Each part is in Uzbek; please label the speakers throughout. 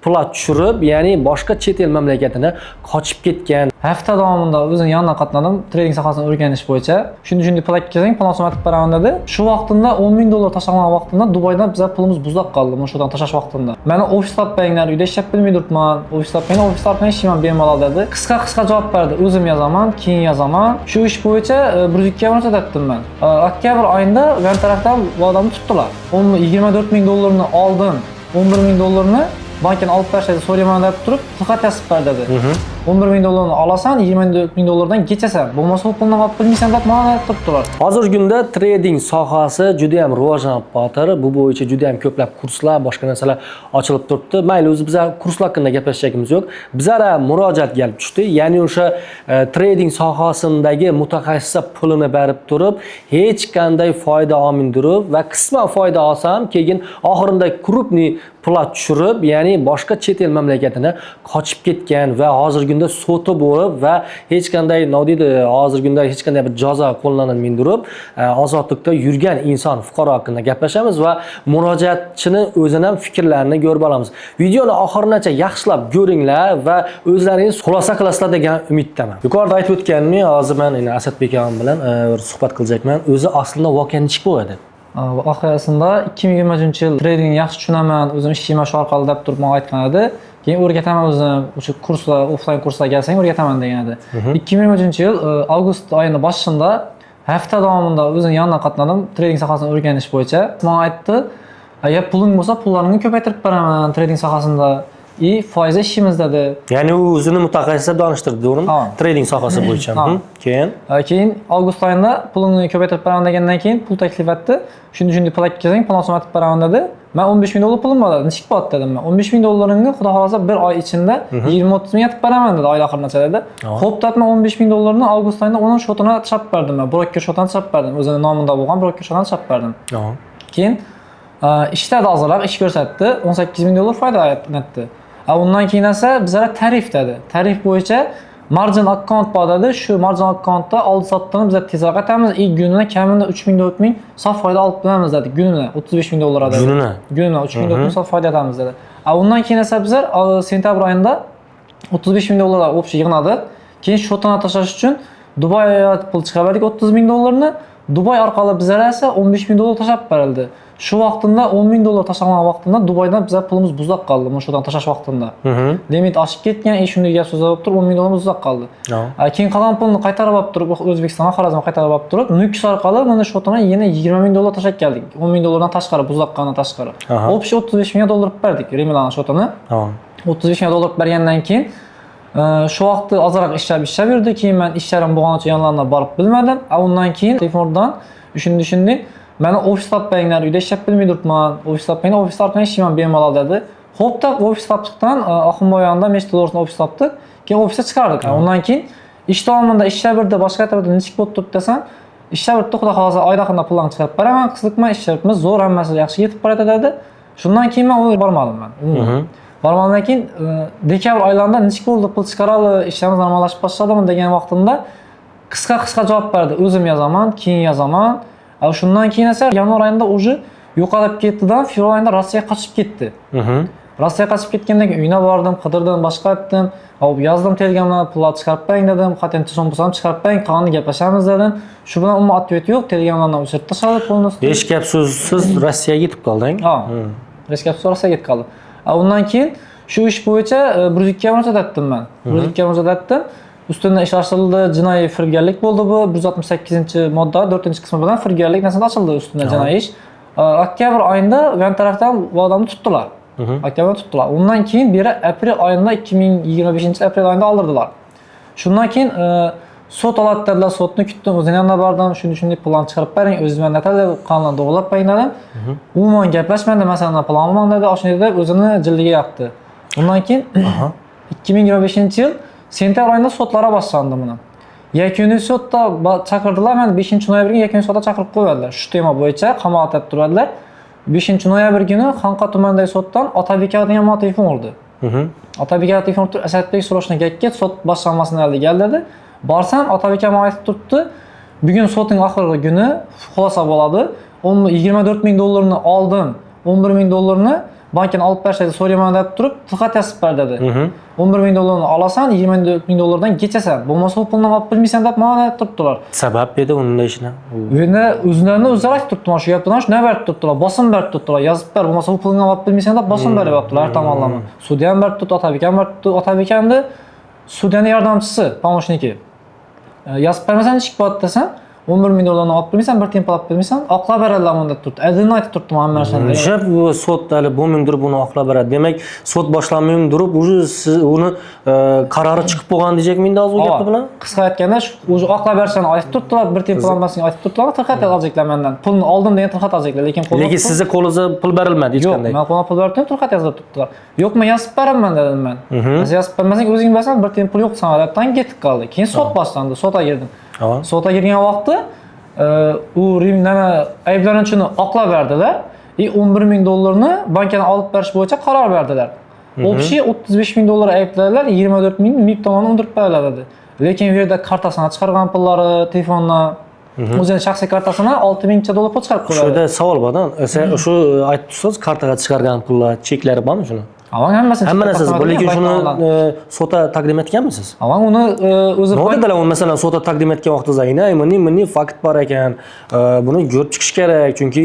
Speaker 1: Pul tushirib, ya'ni boshqa chet el mamlakatini qochib ketgan.
Speaker 2: Hafta davomida o'zini yonidan qatnadim trading sohasini o'rganish bo'yicha. Shunday shunday pul ketkazing, pul olib beraman dedi. Shu vaqtimda 10 ming dollar tashlagan vaqtimda Dubaydan biza pulimiz buzlab qoldi, mana shudan tashlash vaqtimda. Meni ofis topmanglar, uyda ishlab bilmay turibman, ofis topmanglar, ofis topmang ishlayman bemalol dedi. Qisqa qisqa javob berdi. O'zim yozaman, keyin yozaman. Shu ish bo'yicha 102 murojaat etdim men. Oktyabr oyida bu tarafdan bu odamni tutdilar. 10 24 ming dollarni oldim, 11 ming dollarni bankdan olib berishadi so'rayman deb turib, tilxat yozib ber dedi. 11 ming dollarni olasan, 24 ming dollardan kechasan. Bo'lmasa u pulni olib bilmaysan deb mana aytib turibdilar.
Speaker 1: Hozirgi kunda trading sohasi juda ham rivojlanib botir. Bu bo'yicha juda ham ko'plab kurslar, boshqa narsalar ochilib turibdi. Mayli, o'zi bizlar kurslar haqida gaplashishimiz yo'q. Bizlara murojaat kelib tushdi. Ya'ni o'sha trading sohasidagi mutaxassislar pulini berib turib, hech qanday foyda olmay turib va qisman foyda olsa ham, keyin oxirida крупный pul tushirib, ya'ni boshqa chet el mamlakatini qochib ketgan va hozirgi kunda soti bo'lib va hech qanday, nima deydi, hozirgi kunda hech qanday bir jazo qo'llanilmay turib, ozodlikda yurgan inson, fuqaro haqida gaplashamiz va murojaatchini o'zini ham fikrlarini ko'rib olamiz. Videoni oxirigacha yaxshilab ko'ringlar va o'zlaringiz xulosa qilasizlar degan umiddaman. Yuqorida aytib o'tganimdek, hozir men endi Asadbek akam bilan bir suhbat qilajakman. O'zi aslida voqea nechik bo'ladi?
Speaker 2: Voqeasida 2023 yil tradingni yaxshi tushunaman, o'zim ishlayman shu orqali deb turib menga aytgan edi. Keyin o'rgataman o'zim, o'sha kurslar, offlayn kurslar kelsang o'rgataman degan edi. 2023 yil avgust oyini boshida hafta davomida o'zini yonidan qatnadim trading sohasini o'rganish bo'yicha. Menga aytdi, agar puling bo'lsa, pullaringni ko'paytirib beraman trading sohasida и foizda ishlaymiz dedi.
Speaker 1: Ya'ni u o'zini mutaxassis deb donishtirdi, to'g'rimi?
Speaker 2: Ha.
Speaker 1: Trading sohasi bo'yicha.
Speaker 2: Ha.
Speaker 1: Keyin
Speaker 2: Keyin avgust oyida pulingni ko'paytirib beraman degandan keyin pul taklif etdi. Shunday shunday pul ketkazing, pul olib beraman dedi. Man 15 ming dollar pulim bor dedi. Nechik bo'ladi dedim man. 15 ming dollaringni xudo xohlasa bir oy ichida 20-30 ming etib beraman dedi oy oxirigacha dedi. Xo'p deb man 15 ming dollarni avgust oyida uning schotini tashlab berdim man. Broker schotini tashlab berdim. O'zini nomida bo'lgan broker schotini tashlab berdim. Keyin ishladi ozroq, ish ko'rsatdi. 18 ming dollar foyda etdi. Undan keyin esa bizlarga tarif dedi. Tarif bo'yicha margin akkaunt bor dedi. Shu margin akkauntda oldi sotdini bizlar tezroq etamiz. Ilk kunini kamida 3 ming 4 ming sof foyda olib bilamiz dedi. Kunini 35 ming dollar dedi.
Speaker 1: Kunini?
Speaker 2: Kunini 3 ming 4 ming sof foyda etamiz dedi. Undan keyin esa bizlar sentabr oyida 35 ming dollar общий yig'nadik. Keyin schotini tashlash uchun Dubayga pul chiqardik 30 ming dollarni. Dubay orqali bizlarga esa 15 ming dollar tashlab berildi. Shu vaqtida 10 ming dollar tashlagan vaqtimda Dubaydan bizlar pulimiz buzlab qoldi. Mana shudan tashlash vaqtimda. Limit oshib ketgan, shunday gap so'zlar bo'lib turib 10 ming dollarimiz uzoq qoldi. Keyin qolgan pulni qaytarib olib turib O'zbekistonga, Xorazmga qaytarib olib turib, Nukus orqali mana schotini yana 20 ming dollar tashlab keldik. 10 ming dollardan tashqari, buzlaqqandan tashqari. Общий 35 ming dollar berdik Remilani schotini. 35 ming dollar bergandan keyin shu vaqtda ozroq ishlab ishlab yurdi. Keyin men ishlarim bo'lganicha yonlarına borib bilmadim. Undan keyin telefondan shunday shunday meni ofis topmanglar, uyda ishlab bilmay turibman, ofis topmanglar, ofis orqali ishlayman bemalol dedi. Xo'p deb ofis topdiqdan Oxunboy yonida mechit to'g'risida ofis topdik. Keyin ofisga chiqardik. Undan keyin ish davomida ishlab yurdi, boshqa yerda nechik bo'lib turibdi desam, ishlab yuribdi, xudo xohlasa oy oxirida pullarni chiqarib beraman, qizliqman, ishlayapmiz, zo'r, hammasi yaxshi yetib boradi dedi. Shundan keyin men uni bormadim men. Umuman. Borgandan keyin dekabr oylarida nechik bo'ldi, pul chiqarali, ishlarimiz normallashib boshladimi degan vaqtimda qisqa qisqa javob berdi. O'zim yozaman, keyin yozaman. Shundan keyin esa yanvar oyida уже yo'qolib ketdidan fevral oyida Rossiyaga qochib ketdi. Rossiyaga qochib ketgandan keyin uyina bordim, qidirdim, boshqa etdim. Hop, yozdim Telegramdan, pullar chiqarib bering dedim. Qancha so'm bo'lsa ham chiqarib bering, qolganini gaplashamiz dedim. Shu bilan umuman ответ yo'q. Telegramdan o'chirib tashladi полностью.
Speaker 1: Hech gap so'zsiz Rossiyaga yetib qolding.
Speaker 2: Ha. Hech gap so'z Rossiyaga ketib qoldi. Undan keyin shu ish bo'yicha 102 murojaat etdim man. 102 murojaat etdim. Ustidan ish ochildi, jinoiy firibgarlik bo'ldi bu. 168-modda 4-qismi bilan firibgarlik narsada ochildi ustidan jinoiy ish. Oktyabr oyida bu tarafdan bu odamni tutdilar. Oktyabrda tutdilar. Undan keyin beri aprel oyida 2025 aprel oyida oldirdilar. Shundan keyin sud oladi dedilar, sudni kutdim, o'zini yanına bordim, shunday shunday plan chiqarib bering, o'zingiz bilan aytadi, qonunni to'g'irlab bering dedim. Umuman gaplashmadi, masalan, plan olmang dedi, shunday deb o'zini jildiga yoqdi. Undan keyin 2025 yil sentyabr oyida sudlara boshlandi buni. Yakuniy sudda chaqirdilar, meni 5 noyabrga yakuniy sudda chaqirib qo'ydilar. Shu tema bo'yicha qamoq deb turadilar. 5 noyabr kuni Xonqa tumanidagi suddan Otabek degan menga telefon urdi. Otabek telefon urdi, Asadbek срочно kelib, sud boshlanmasdan oldin gel dedi. Borsam Otabek menga aytib turibdi. Bugun sudning oxirgi kuni, xulosa bo'ladi. 24 ming dollarni oldim, 11 ming dollarni Bankdan olib berishadi so'rayman deb turib, tilxat yozib ber dedi. 11 ming dollarni olasan, 24 ming dollardan kechasan. Bo'lmasa u pulni olib bilmaysan deb mana aytib turibdilar.
Speaker 1: Sabab edi unday ishini.
Speaker 2: Endi o'zlarini o'zlari aytib turibdi, mana shu gapdan shu nima berib turibdilar, bosim berib turibdilar, yozib ber, bo'lmasa u pulni olib bilmaysan deb bosim beryaptilar har tomonlama. Sudya ham berib turibdi, Otabek ham berib turibdi, Otabek hamda sudyani yordamchisi, помощники. Yozib bermasang nechik bo'ladi desam, 11 ming dollarni olib bilmaysan, bir tiyin pul olib bilmaysan, oqlab beradilar buni deb turibdi. Adilni aytib turibdi mana narsani.
Speaker 1: O'sha bu sud hali bo'lmay turib buni oqlab beradi. Demak, sud boshlanmay turib, уже siz uni qarori chiqib bo'lgan deyacakmi endi hozir bu gapni bilan?
Speaker 2: Qisqa aytganda, shu o'zi oqlab berishini aytib turibdilar, bir tiyin pul olmasligini aytib turibdilar, tilxat olacaklar mendan. Pulni oldim degan tilxat olacaklar, lekin qo'lda
Speaker 1: Lekin sizni qo'lingizga pul berilmadi hech
Speaker 2: Yo'q,
Speaker 1: qanday.
Speaker 2: men qo'limga pul berib turib, tilxat yozib turibdilar. Yo'q, men yozib beraman dedim men. Siz yozib bermasang o'zing bilasan, bir tiyin pul yo'q sanalabdan ketib qoldi. Keyin sud boshlandi, sudga girdim. Sudga girgan vaqtda u Rim nima ayblanuvchini oqlab berdilar. И 11 ming dollarni bankdan olib berish bo'yicha qaror berdilar. Общий 35 ming dollar aybladilar, 24 ming MIB tomonidan undirib beriladi dedi. Lekin u yerda kartasini chiqargan pullari, telefondan, o'zining shaxsiy kartasini 6 mingcha dollar pul chiqarib
Speaker 1: Shu
Speaker 2: qo'yadi.
Speaker 1: yerda savol borda. Sen shu aytib tursiz, kartaga chiqargan pullar, cheklari bormi shuni?
Speaker 2: Avang hammasini
Speaker 1: Hamma narsasi bor, lekin
Speaker 2: bank
Speaker 1: shuni
Speaker 2: tomonidan.
Speaker 1: Sudda taqdim etganmisiz?
Speaker 2: Avang uni o'zi
Speaker 1: Nima
Speaker 2: bank-
Speaker 1: dedilar uni, masalan, sudda taqdim etgan vaqtingizda, muni fakt bor ekan, buni ko'rib chiqish kerak, chunki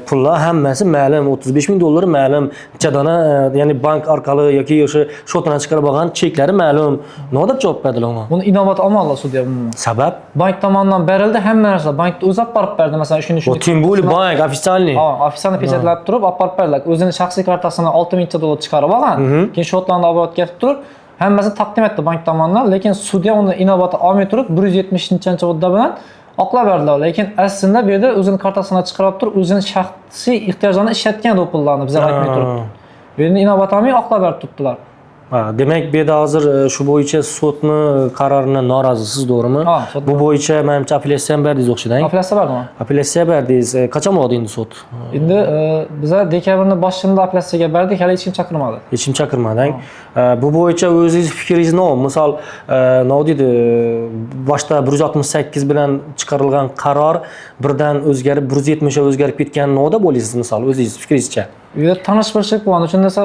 Speaker 1: pullar hammasi ma'lum, 35 ming dollar ma'lum, necha dona, ya'ni bank orqali yoki o'sha счёт dan chiqarib olgan cheklari ma'lum. Nima deb javob berdilar unga?
Speaker 2: Buni inobat olmadilar sudya umuman.
Speaker 1: Sabab?
Speaker 2: Bank tomonidan berildi hamma narsa. Bankda o'zi olib borib berdi, masalan, shuni
Speaker 1: Bu тем более bank официальный.
Speaker 2: Ha, официально pechatlab turib olib borib berdilar. O'zini shaxsiy kartasini 6 mingcha dollar chiqarib olgan. Keyin счёт larni olib o'tkazib turib, hammasini taqdim etdi bank tomonidan, lekin sudya uni inobatga olmay turib 170 modda bilan oqlab berdilar. Lekin aslida bu yerda o'zini kartasini chiqarib turib, o'zini shaxsiy ehtiyojlarini ishlatgan u pullarni bizlar aytmay turib. Bu yerni inobat olmay oqlab berib turibdilar.
Speaker 1: Ha, demak, bu yerda hozir shu bo'yicha sudni qaroridan norozisiz, to'g'rimi?
Speaker 2: Ha, sud-
Speaker 1: Bu bo'yicha menimcha apellyatsiya ham berdingiz o'xshaydi.
Speaker 2: Apellyatsiya berdimi?
Speaker 1: Apellyatsiya berdingiz. Qachon bo'ladi endi sud?
Speaker 2: Endi biza dekabrni boshida apellyatsiyaga berdik, hali hech kim chaqirmadi.
Speaker 1: Hech kim chaqirmadi. Bu bo'yicha o'zingiz fikringiz nima? Misol, nima deydi, boshda 168 bilan chiqarilgan qaror birdan o'zgarib 170 ga o'zgarib ketgan nima deb o'ylaysiz, misol, o'zingiz fikringizcha?
Speaker 2: U yerda tanish bilishlik bo'lgan uchun desa,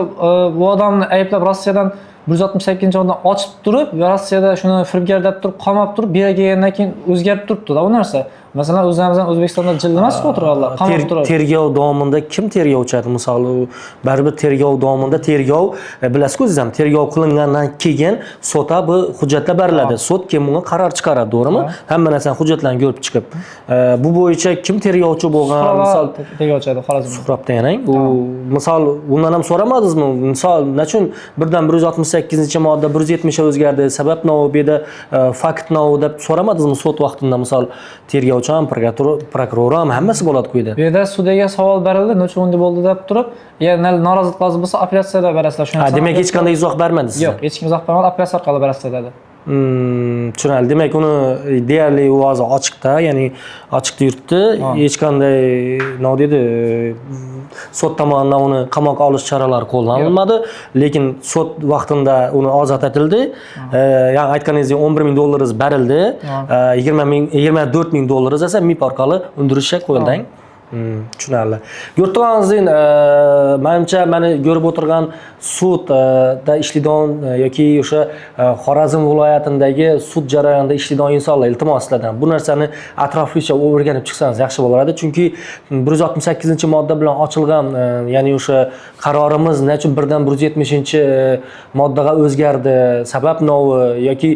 Speaker 2: bu odamni ayblab Rossiyadan 168 odam ochib turib, Rossiyada shuni firibgar deb turib, qamab turib, bu yerga kelgandan keyin o'zgarib turibdi-da u narsa. Masalan, o'zimizdan O'zbekistonda jilli emas o'tirganlar, qamab turadi.
Speaker 1: Tergov davomida kim tergovchi edi? Misol, u baribir tergov davomida tergov, bilasizku o'zingiz ham, tergov qilingandan keyin sudga bu hujjatlar beriladi. Sud keyin bunga qaror chiqaradi, to'g'rimi? Hamma narsani hujjatlarni ko'rib chiqib. Bu bo'yicha kim tergovchi bo'lgan? Misol,
Speaker 2: Tergovchi edi Xorazmda.
Speaker 1: Suhrabda yana u, misol, undan ham so'ramadingizmi? Misol, nechun birdan 168 modda 170 ga o'zgardi? Sabab nima bu yerda, fakt nima deb so'ramadingizmi sud vaqtida? Misol, tergovchi ham, prokuror ham, hammasi bo'ladi ku yerda.
Speaker 2: Bu yerda sudyaga savol berildi, nima uchun unday bo'ldi deb turib, agar norozilik bo'lsa, apellyatsiyada berasizlar shu
Speaker 1: Ha,
Speaker 2: narsani.
Speaker 1: demak, hech qanday izoh bermadi sizga?
Speaker 2: Yo'q, hech kim izoh bermadi, apellyatsiya orqali berasizlar dedi.
Speaker 1: Tushunarli. Demak, uni deyarli u hozir ochiqda, ya'ni ochiqda yuribdi. Hech qanday, nima deydi, sud tomonidan uni qamoqqa olish choralari qo'llanilmadi, lekin sud vaqtida uni ozod etildi. Ya'ni aytganingizdek 11 ming dollaringiz berildi. 20 ming, 24 ming dollaringiz esa MIB orqali undirishga qo'yildi. Tushunarli. Ko'rib turganingizdek, manimcha mani ko'rib o'tirgan sudda ishlaydigan yoki o'sha Xorazm viloyatidagi sud jarayonida ishlaydigan insonlar, iltimos sizlardan bu narsani atroflicha o'rganib chiqsangiz yaxshi bo'lardi. Chunki 168 modda bilan ochilgan, ya'ni o'sha qarorimiz nechun birdan 170 moddaga o'zgardi, sabab novi yoki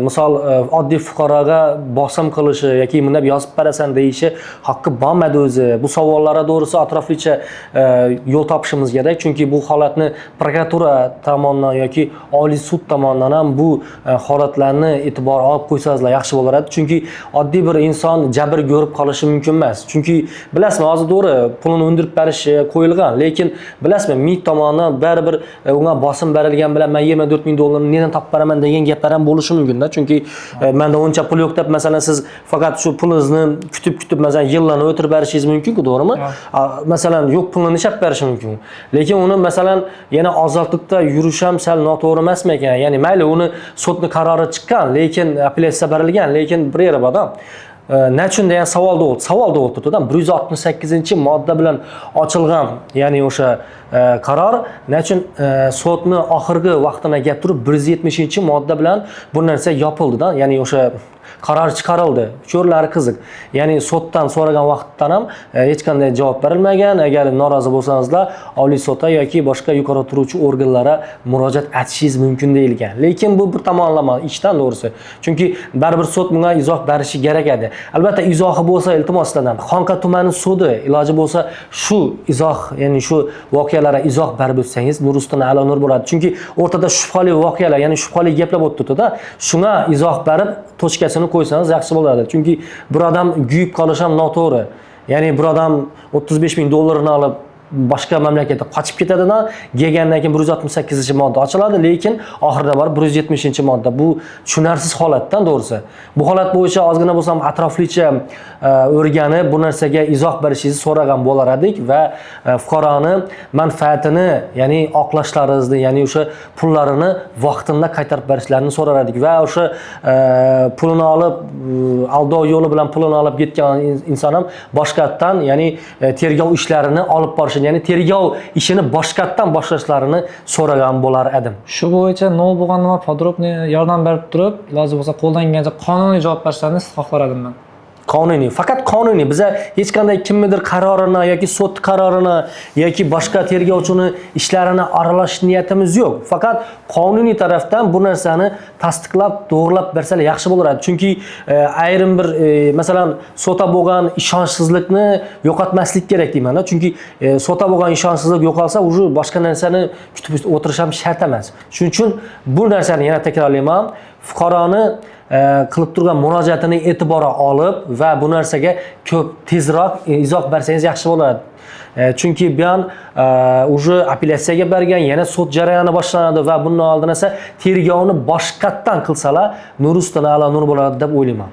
Speaker 1: misol, oddiy fuqaroga bosim qilishi yoki bunday yozib berasan deyishi haqqi bo'lmadi o'zi. Bu savollarga to'g'risi atroflicha yo'l topishimiz kerak, chunki bu holatni prokuratura tomonidan yoki oliy sud tomonidan ham bu holatlarni e'tiborga olib qo'ysangizlar yaxshi bo'lar edi. Chunki oddiy bir inson jabr ko'rib qolishi mumkin emas. Chunki bilasizmi, hozir to'g'ri pulini undirib berish qo'yilgan, lekin bilasizmi, MIB tomonidan baribir unga bosim berilgan bilan man 24 ming dollarni nedan topib beraman degan gaplar ham bo'lishi mumkinda. Chunki manda uncha pul yo'q deb, masalan, siz faqat shu pulingizni kutib kutib, masalan, yillarni o'tirib berishingiz mumkin-ku, to'g'rimi? Masalan, yo'q pulni nishab berishi mumkin, lekin uni, masalan, yana ozodlikda yurish ham sal noto'g'ri emasmi ekan? Ya'ni mayli, uni sudni qarori chiqqan, lekin apellyatsiya berilgan, lekin bir yeri bor. Nachun degan savol tug'ildi turibdi. 168-modda bilan ochilgan, ya'ni o'sha qaror nachun sudni oxirgi vaqtini gap turib 170-modda bilan bu narsa yopildi-da, ya'ni o'sha qaror chiqarildi. Ko'rlari qiziq. Ya'ni suddan so'ragan vaqtdan ham hech qanday javob berilmagan. Agar norozi bo'lsangizlar, oliy sudga yoki boshqa yuqori turuvchi organlarga murojaat etishingiz mumkin deyilgan. Lekin bu bir tomonlama ishdan to'g'risi. Chunki baribir sud bunga izoh berishi kerak edi. Albatta izohi bo'lsa, iltimos sizlardan. Xonqa tumani sudi iloji bo'lsa shu izoh, ya'ni shu voqealarga izoh berib o'tsangiz, nur ustuna a'lo nur bo'ladi. Chunki o'rtada shubhali voqealar, ya'ni shubhali gaplar bo'lib turibdi-da. Shunga izoh berib, точка sini qo'ysangiz yaxshi bo'ladi. Chunki bir odam kuyib qolishi ham noto'g'ri. Ya'ni bir odam 35 ming dollarini olib boshqa mamlakatga qochib ketadidan, kelgandan keyin 168-modda ochiladi, lekin oxirida borib 170-modda. Bu tushunarsiz holatdan to'g'risi. Bu holat bo'yicha ozgina bo'lsa ham atroflicha o'rganib, bu narsaga izoh berishingizni so'ragan bo'lar edik va fuqaroni manfaatini, ya'ni oqlashlaringizni, ya'ni o'sha pullarini vaqtida qaytarib berishlarini so'rar edik va o'sha pulini olib, aldov yo'li bilan pulini olib ketgan inson ham boshqatdan, ya'ni tergov ishlarini olib borishini, ya'ni tergov ishini boshqatdan boshlashlarini so'ragan bo'lar edim.
Speaker 2: Shu bo'yicha nol bo'lgan nima подробный yordam berib turib, iloji bo'lsa qo'ldan kelgancha qonuniy javob berishlarini xohlar edim men.
Speaker 1: Qonuniy, faqat qonuniy. Biza hech qanday kimnidir qarorini yoki sud qarorini yoki boshqa tergovchini ishlarini aralashish niyatimiz yo'q. Faqat qonuniy tarafdan bu narsani tasdiqlab, to'g'rilab bersalar yaxshi bo'lar edi. Chunki ayrim bir masalan, sudga bo'lgan ishonchsizlikni yo'qotmaslik kerak deyman-da. Chunki sudga bo'lgan ishonchsizlik yo'qolsa, уже boshqa narsani kutib o'tirish ham shart emas. Shuning uchun bu narsani yana takrorlayman. Fuqaroni qilib turgan murojaatini e'tiborga olib va bu narsaga ko'p tezroq izoh bersangiz yaxshi bo'ladi. Chunki bu ham уже apellyatsiyaga bergan, yana sud jarayoni boshlanadi va bundan oldin esa tergovni boshqatdan qilsalar, nur ustuna a'lo nur bo'ladi deb o'ylayman.